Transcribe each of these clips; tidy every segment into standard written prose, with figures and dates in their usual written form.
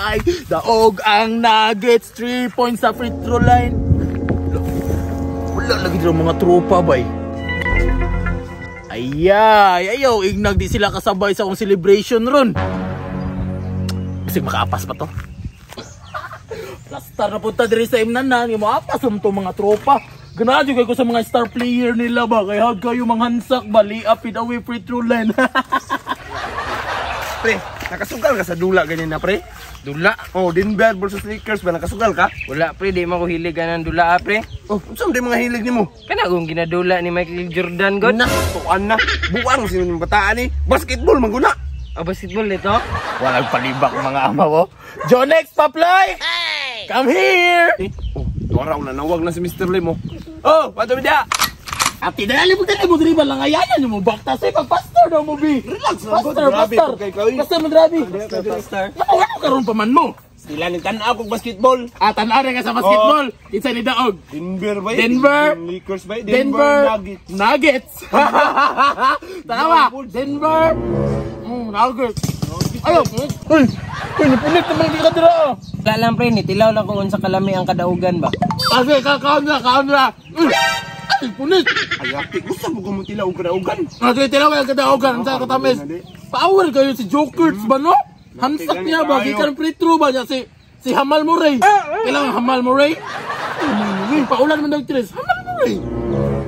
Ay, daog ang Nuggets. 3 points sa free throw line. Wala lagi dito mga tropa bay. Ayay, ayaw, ignag di sila kasabay sa akong celebration ron. Kasi makaapas pa to. Plastar na punta diri sa imnanan, yung maapas to mga tropa. Ganahan yung ko sa mga star player nila ba, kaya hag kayo manghansak ba, lay up it away free throw line. Pre, nakasugal ka sa dula ganyan na, pre? Dula? Oh, Denver versus Lakers ba, nakasugal ka? Wala, pre, di man ko hilig ng dula, pre. Oh, unsa man mga hilig nimo? Kana akong ginadula ni Michael Jordan, god. Na, tuan na. Buang sino ng bataan ni. Basketball man guna. Ah, basketball nito? Walang palibak mga ama mo. Jonex Paplay! Hey! Come here! Eh, oh, tuwaraw na, nawag na si Mr. Lim, oh. Oh, pato bida! Ate, dali mo dali mo dali ba lang ayayan mo bakta sa pag pastor daw mo bi. Relax lang, Pastor, grabe, pastor. kay kayo. Pastor mo grabe. Pastor. Ano ano karon pa man mo? Sila ni tan-aw kog basketball. Ah, tan-aw ka sa basketball. Kinsa ni daog? Denver ba? Denver. Lakers ba? Denver Nuggets. Nuggets. Tama, Denver. Nuggets. Ayo, uy, uy, nipunit naman di ka dira. Oh. Wala lang, pre, nitilaw lang kung unsa kalami ang kadaugan ba. Kasi ka kaon na, kaon na. Uy, ay, punit. Ay, ate, gusto mo gamot tila og kadaugan. Okay, tilaw ang kadaugan, sa katamis. Power kayo si Jokers ba no? Hamsak niya ba? Gikan free throw ba niya si Hamal Murray? Kailangan Hamal Murray? Ay, paulan man daw tres. Hamal Murray.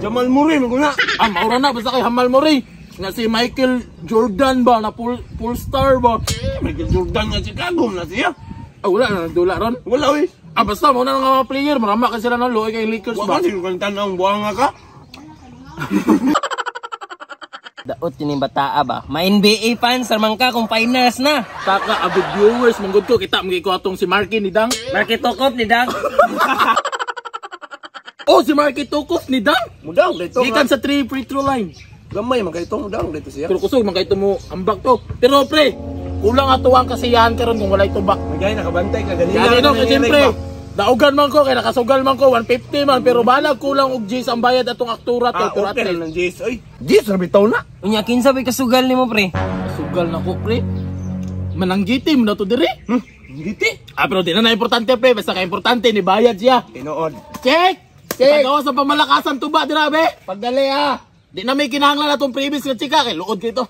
Jamal Murray man guna. Ah, maura na basta kay Hamal Murray. Nga si Michael Jordan ba na full star ba? Michael Jordan nga Chicago na siya. Ah, wala na nagdula ron. Wala oy. Ah, basta mo na nga mga player, marama kasi sila ng luoy kay Lakers Wa ba? man sino kang tan-aw buang nga ka. Daot yun yung bataa ba? Ma-NBA fans, ramang ka kung finals na. Taka, abig viewers, manggod ko, kita mga ko atong si Marky ni Dang. Marky Tokop ni Dang. Oh, si Marky Tokop ni Dang. Mudaw dito. Gikan sa 3 free throw line. Gamay man kay itong mudaw dito siya. Pero kusog man kay mo ambak to. Pero pre, kulang ato ang kasiyahan karon kung walay tubak. Magay nakabantay ka ganina. Gani no, kasi siyempre, daugan man ko, kay nakasugal man ko, 150 man, pero balag kulang og G's ang bayad atong aktura to. Ah, pero okay at lang ng G's. Oy, G's ra bitaw na. Unya, kinsa ba'y kasugal nimo, pre? Sugal na ko, pre. Mananggiti mo na to dire. Ngiti. Ah, pero di na na importante, pre. Basta ka importante, ni bayad siya. Tinuod. Check! Check! Pagawa sa pamalakasan tuba, dira, be. Pagdali, ha. Di na may kinahanglan atong previous nga chika, kay luod kay to.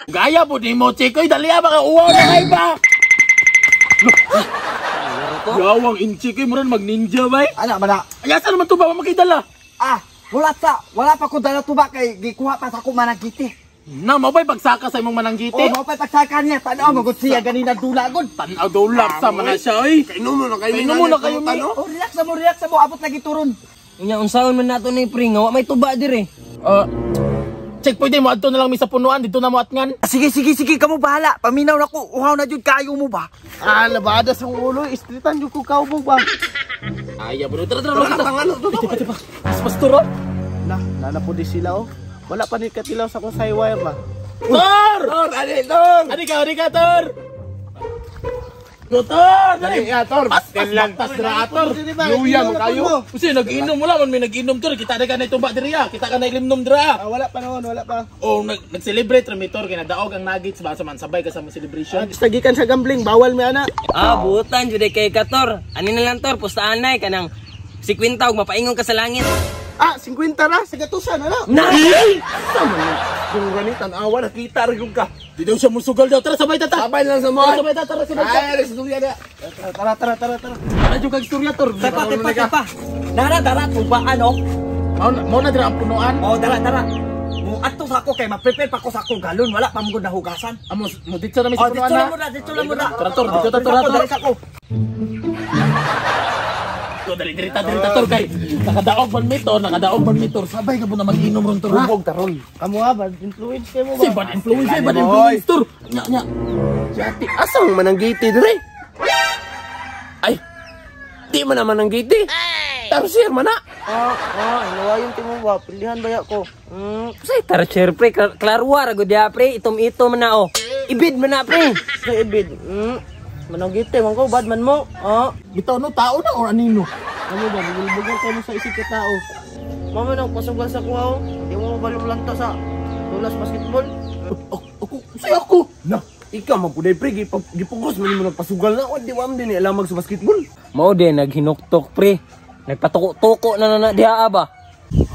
Gaya po ni mo, chikoy. Dali, ha, baka uwaw na kay ba? Yawang inchikoy mo rin, mag-ninja, bay. Ana man na. Ay, asa naman tuba, makidala. Ah, wala pa ko dala tuba kay gikuha pa sa ako managiti. Na, mao ba'y pagsaka sa imong mananggiti? Oh, mao pa'y pagsaka niya. Tanaw magud siya ganina dula gud. Tanaw dulap sa man na siya, oy. Kainom mo na kayo. Kainom mo na kayo, mi. Oh, relax na mo, abot lagi turon. Unya, unsaon man nato ni pre, nga wa may tuba dire. Check pwede mo adto na lang mi sa punuan dito na mo atngan. Sige, sige, sige, kamo bahala. Paminaw na ko, uhaw na jud kayo mo ba? Ah, labada sa ulo, istritan jud ko kaubog ba. Ay, bro, tara tara tara. Tipa tipa. Mas pastor oh. Na, nana po di sila oh. Wala pa ni katilaw sa kong wire ba. Tor! Tor, ani tor. Ani ka, Tor? Go, Tor! Dali! Ya, tor. Pas, pas, pas, dra, Tor. Luya mo kayo. Kasi nag-inom wala man may nag-inom Tor. Kita na ka na ituba diri ah. Kita ka na ilimnom dira. Ah, wala pa noon, wala pa. O nag-celebrate ra mi Tor kay nadaog ang Nuggets ba sa man sabay ka sa mga celebration. Basta gikan sa gambling, bawal mi ana. Ah, butan jud kay ka, Tor. Ani na lang, Tor, pustaanay kanang 50 og mapaingon ka sa langit. Ah, 50 na, sa gatusan ana. Na! Sama ni. Kung gani tan-awa nakita ra gyud ka. Di daw siya musugal daw. Tara sabay tata. Sabay lang sa mo. Tara sabay tata, tara sabay tata. Ay, alis duya na. Tara, tara, tara, tara. Tara jud kag istorya Tor. Tepa, tepa, tepa. Dara, dara, tubaan oh. Mao na dira ang punuan. Oh, dara, dara. Mo adto sa ako kay ma-prepare pa ko sa akong galon, wala pa mo nahugasan. Amo mo dito na mi Oh, sa punuan dito na. lang mo na, dito lang mo na. Tara Tor, dito ta Tor. Dali Tor. sa ako. Tor, dali diri ta diri ta Tor kay nakadaog man mi Tor, nakadaog man mi Tor. Sabay ka mo na mag-inom ron Tor. ha? Hubog taron. Kamo ha, bad influence kayo mo ba? Si bad influence, eh, bad influence Tor. Nya nya. Yati, asang mananggiti dire? Ay, di man naman mananggiti. Tarsier man na. Ah, ah, inawayon timo ba? Pilihan ba ko? Say tarcher pre, klaruwa ra gud ya pre, itom-itom man na oh. Ibid man na pre. Sa ibid. Mananggiti man ko, bad man mo. Ah, Bitaw no tao na or anino? Ano ba, bugol-bugol kayo sa isip ka tao. Mama nang pasugal sa kuha oh. Di mo mabalumlanta sa tulas basketball. Ako, say ako. Na, Ikaw man puday pre, gipugos man nimo nagpasugal na. Di wa man din alam mag sa basketball. Mao din naghinuktok pre. Nagpatuko-tuko na na diha ba.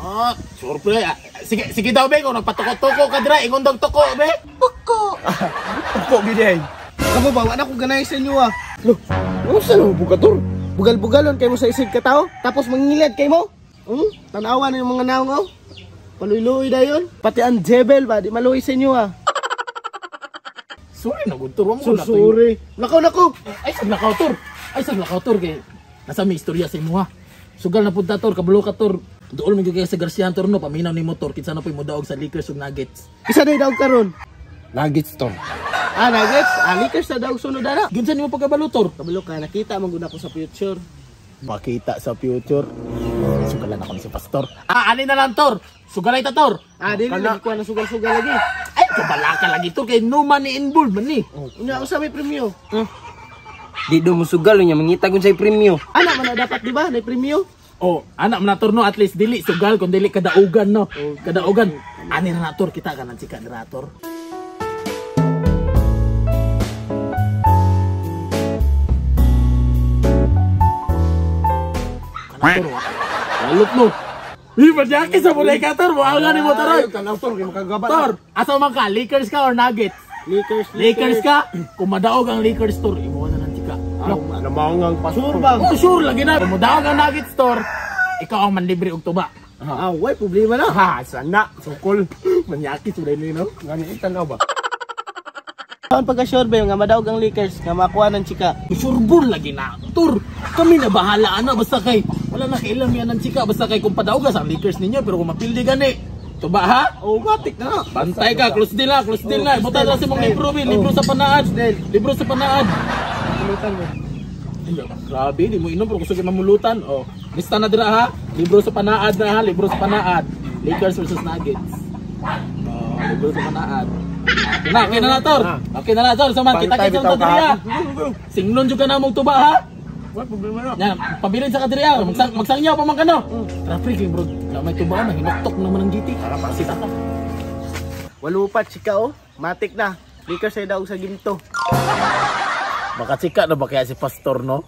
Ah, sure pre. Sige, sige daw be, kung nagpatuko-tuko ka dira, ingon daw tuko be. Tuko. Tuko gid ay. Kamo ba, wala ko ganahin sa inyo ah. Lo, unsa na mo tor? Bugal-bugalon kay mo sa isig katao, tapos mangilad kay mo. Tanawa na yung mga naong oh. Paluy-luoy dayon. Pati ang jebel ba, di maluoy sa inyo ah. Sorry na gud tor, wa mo na Sorry. Nakaw nako. Ay sag lakaw tor. Ay sag lakaw tor kay nasa may istorya sa imuha. Sugal na pud ta tor, kabalo ka tor. Duol man gyud kay sa Garcian tor no, paminaw ni motor kinsa na poy modaog sa Lakers ug Nuggets. Isa day daog karon. Nuggets tor. Ah, Nuggets. Ah, Lakers na daog sunod ana. Ginsa nimo pagkabalo tor? Kabalo ka, nakita man gud ako sa future. Makita sa future. Sugalan ako ni si Pastor. Ah, ani na lang tor. Sugalay ta tor. Ah, dili lagi kuha na sugal-sugal lagi. Ay, kabala ka lagi tor kay no money involved man ni. Unya usa may premyo. Di do mo sugal nya mangita gun say premyo. Ana man na dapat di ba? Nay premyo. Oh, anak man na tor no, at least dili sugal kung dili kadaugan no. Kadaugan. Ani na na tor, kita ka nang chika dira tor. Kana tor wa. Walot no. Uy, padyaki sa mulay ka tor, buang nga ni mo tor. Tanaw tor kay makagaba. Tor, asa man ka? Lakers ka or Nuggets? Lakers, Lakers ka? Kung madaog ang Lakers tor, imo na nang chika. Lamangang pastor. Sure ba? Oh, sure lagi na. Kung mudaog ang Nuggets tor, ikaw ang manlibre og tuba. Ah, way problema na. Ha, sana sukol. Manyaki suday ni no. Gani tanaw ba? Ang pagka-sure ba yung nga madaog ang Lakers nga makuha ng chika. Surbol lagi na. Tor, kami na bahala ana basta kay wala na kailam yan ang chika basta kay kung padaog sa Lakers ninyo pero kung mapildi gani. Tuba ha? Oh, matik na. Bantay ka, close deal na, close deal na. Buta na si mong libro, bi, libro sa panaad. Libro sa panaad. Pulutan mo. Grabe, di mo inom pero gusto kayo mamulutan. Oh, lista na dira ha. Libro sa panaad na ha, libro sa panaad. Lakers versus Nuggets. Oh, libro sa panaad. Na, okay na na tor. Okay na na tor, saman kita kita sa diriya. Singnon jud ka na mong tuba ha. Wala problema na. Yan, pabilin sa kadiriya, magsangyaw pa man ka no. Traffic bro, na may tuba na hinuktok naman ang GT. Sita ka. Walo pa chika oh. Matik na. Lakers ay daog sa ginto. Makachika na ba kaya si Pastor no?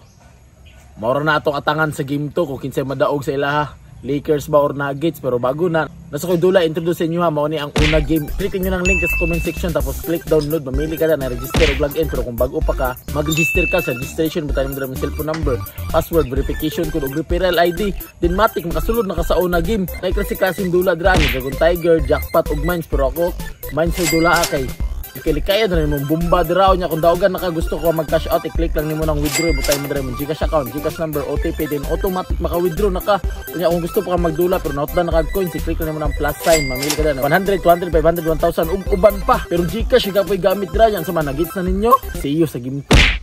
Maura na atong atangan sa game 2 kung kinsay madaog sa ilaha. Lakers ba or Nuggets, pero bago na. Nasa ko'y dula, introduce sa inyo ha, mao ni ang una game. Click niyo ng link sa comment section tapos click download, mamili ka na, na-register o login. Pero kung bago pa ka, mag-register ka sa registration, butang mo dira cellphone number, password, verification code, ug referral ID. Then matik makasulod na ka sa una game. Kay klase-klaseng dula dira, Dragon Tiger, Jackpot ug Mines, pero ako Mines sa dula kay Ikilikaya na rin mong bomba dira niya kung daogan naka gusto ko mag cash out, i-click lang nimo ng withdraw, butay mo dira mong GCash account, GCash number, OTP, then automatic maka-withdraw na ka. Unya kung gusto pa ka magdula pero nautdan na ka coins, i-click lang nimo ng plus sign, mamili ka dira 100, 200, 500, 1,000 ug uban pa. Pero GCash ikaw po'y gamit dira yan sa man nagits na ninyo. See you sa game 2.